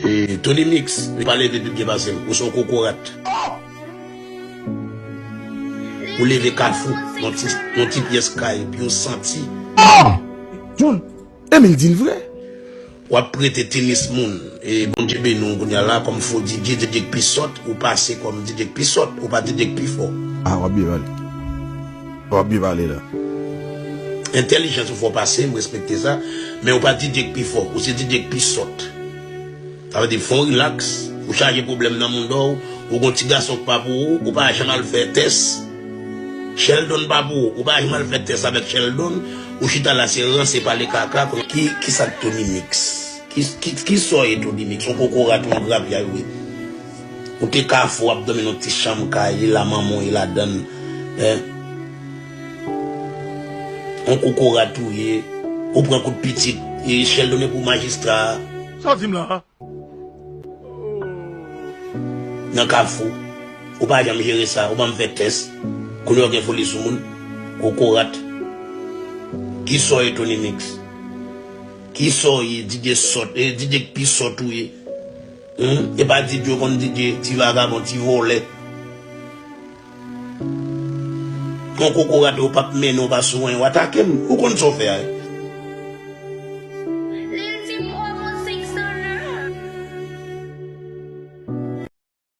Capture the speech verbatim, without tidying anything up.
E, Tony Mix, li pa leve pi byen pase m. Ou se yon kokorat. Ou leve Kafou, yon ti, yon ti pyès kay, epi ou santi. John, Emil di l vre. W ap prete tenis moun. E Bondye beni w kounye a la kòm fo D J, D J k pi sòt, ou pase kòm D J k pi sòt, ou pa D J k pi fò. Ah, w ap byen pale. W ap byen pale la. Entèlijans ou fè w pase, m respekte sa, men ou pa D J k pi fò, ou se D J k pi sòt. Sa vle di, fè w rilaks, ou chaje pwoblèm nan mouda w, ou gon ti gason k pa pou ou, ou pa janm al fè tès. Sheldon pa pou ou, ou pa janm al fè tès avèk Sheldon, ou chita la se ranse pale kaka, ki, ki sa k Tony Mix? Ki, ki, ki sa w ye Tony Mix? Yon kokorat, yon grapyay wi. Ou te Kafou ap dòmi nan ti chanm kay li la, manman w ye ladann. Hein? Yon kokorat ou ye, ou pran kout pitit, e Sheldon e pou majistra. Sa w di m la? Nan Kafou. Ou pa janm jere sa, ou pa m fè tès. Kounye a w gen foli sou moun. Kokorat. Ki sa w ye Tony Mix? Ki sa w ye, D J sòt, e D J k pi sòt ou ye. Hmm? E pa D J w konn D J, ti vagabon, ti vòlè. Yon kokorat ou p ap mennen w pa sou anyen, w atake m. Ou konn sa w fè a.